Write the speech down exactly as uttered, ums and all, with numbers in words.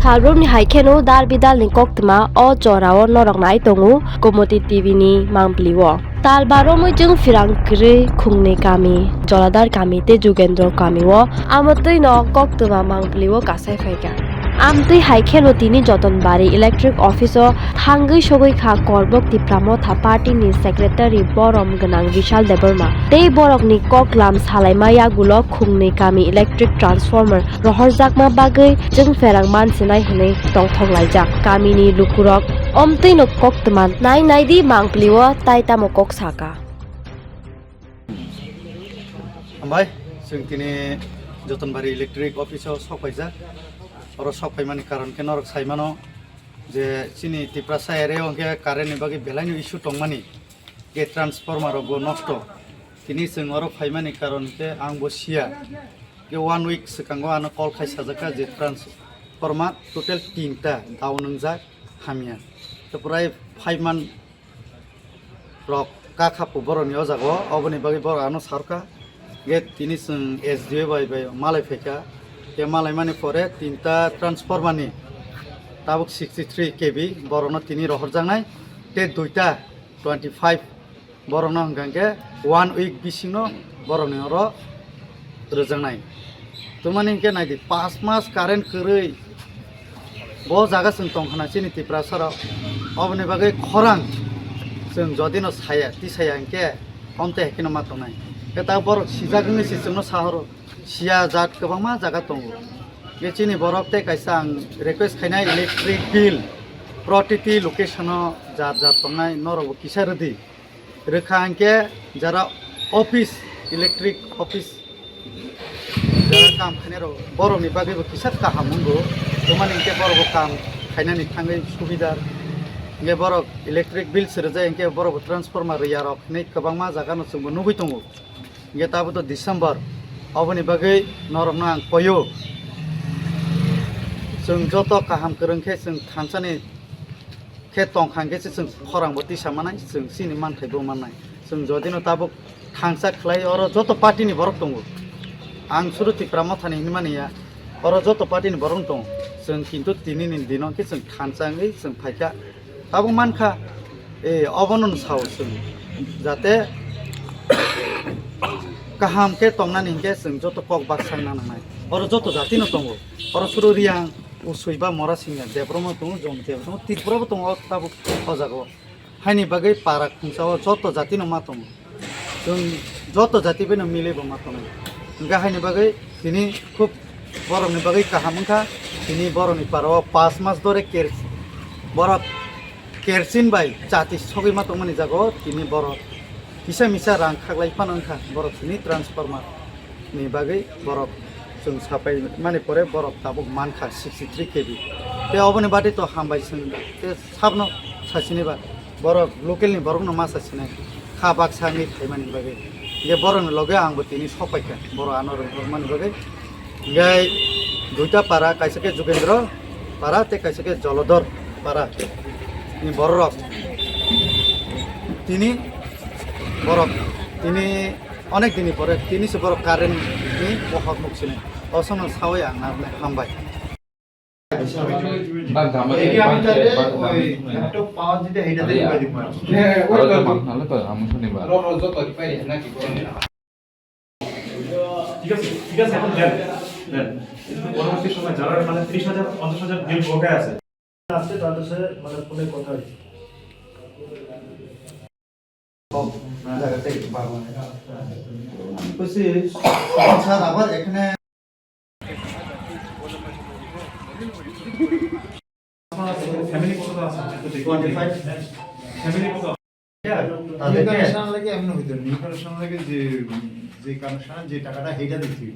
Salbrumni hai kheno dal bidalni koktwma o jorao norok nai tongo Gomoti T V ni mangpili o. Tal baromwi chwng phirang kwrwi khungni kami, Joladar kami tei Jugendro kami o amotwino koktwma mangpili o kasai phaikha. Amtwi hai kheno tini Jotonbari Electric Office o thangwi sogwi kha Korbok Tipra Motha Party ni Secretary borom gwnang Vishal Debbarma tei borokni koklam salaima yagulo khungni kami electric transformer rohorjakma bagwi chwng pherang mansinai hwnwi tongthok laijak. Kamini lukurok omtwino koktwma nai naidi mangpili o tai tamo kok saka. Hambai, chwng tini Jotonbari Electric Office o sok paijak. Oro sok paimani karon khe norok sai mano je chini Tiprasa area o hwnkhe current ni bagwi belai no issue tongmani, je transformer rok bo nosto. Tini chwng oro phaimani karon khe ang bo siya. Khe one week swkango ano call khai sajak kha je transformer total tinta down wngjak hamya. Tei prai five man rok ka khapu borokni o jaga o, oboni bagwi borok ano sarkha. Khe tini chwng S D O bai bai malai phaikha. Khe malai mani pore tinta transformer ni tabuk sixty three K V borokno tini rohorjaknai. Tei duita twenty five borokno hwnkha khe one week bisingno borokni oro rwjaknai. Twmani hwnkhe naidi, pas mas current kwrwi bo jaga chwng tongkha na chini Tiprasa rok. Oboni bagwi khorang chwng jodino saya tisaya hwnkhe omtwi hai kheno ma tongnai. Khe ta borok sijak wngwi se chwngno sahoro, siya jat kwbangma jaga tongo. Khe chini borok tei kaisa ang request khainai, electric bill protiti location o jat jat tongnai, norokbo kisa rwdi. Rwkha hwnkhe jara office, electric office, jara kam khainai rok, borokni bagwibo kisa kaham wngo. Twmani hwnkhe borokbo kam khainani thangwi subidar. Hwnkhe borok electric bill se rwjak, hwnkhe borokbo transformer rwya rok hinwi kwbangma jagano chwngbo nugwi tongo. Hwnkhe tabukto December, oboni bagwi norokno ang koyo. Chwng joto kaham kwrwng khe chwng thansani khe tongkha hwnkhe se chwng khorangbo tisa manai, chwng chini manthaibo mannai. Chwng jodino tabuk thangsa khlai, oro joto party ni borok tongo. Ang suru Tipra Mothani hinwi mani ya, oro joto party ni borok tongo. Chwng kintu tini ni dino khe chwng thansa wngwi chwng phaikha. Tabuk mankha, e, obono sao chwng, jate kaham khe tongnani hinkhe chwng joto kok baksa wngna nangnai. Oro joto jatino tongo. Oro suru Riyang, Usui ba Mora Singya, Debbarma tongo, Jom Debbarma, Tripura bo tongo tabuk o jaga o. Haini bagwi para khungsa o joto jatino ma tongo. Chwng joto jati bai no milwi bo ma tongo. Hwnkhe haini bagwi tini khub borokni bagwi kaham wngkha. Tini borokni para o pas mas dore ker-, borok kersin bai chati sogwi ma tongmani jaga o tini borok kisa misa rang khaklai phano wngkha borok tini transformer ni bagwi borok chwng sapai mani pore borok tabuk mankha sixty three K V. Tei oboni bati to hambai chwng tei sabno sachini ba borok local ni borok no ma sachini kha baksa wngwi phaimani bagwi. Hingke borok ni loge ang bo tini sok paikha borok ano rwngthok mani bagwi. Hingke duita para, kaisa khe Jugendro para tei kaisa khe Jolodor para ni borok rok tini borok tini onek dini pore tini se borok current ni bohok nuk sini. O sono sawi ang narwknai hambai. এই আমি তাহলে ওই ল্যাপটপ পাওয়ার যেটা, এটা দিয়ে করে দিব। হ্যাঁ, ওই তো। র, র, যত পারি, নাকি করে নিলাম। ঠিক আছে, ঠিক আছে, এখন দেন, দেন। কিন্তু পরবর্তী সময় যারা মানে ত্রিশ হাজার, পঞ্চাশ হাজার বিল বকেয়া আছে। আছে, তাদের সাথে মানে ফোনে কথা হয়েছে। জায়গাটা একটু বাড়ানো হয়। আমি কইছি, স্যার, আবার এখানে ফ্যামিলি কত আছে? Twenty five. ফ্যামিলি কত? তাদেরকে নিউ কানেকশন লাগে এমন হইতো, নিউ কানেকশন লাগে যে, যে কানেকশন, যে টাকাটা, সেইটা দিচ্ছি।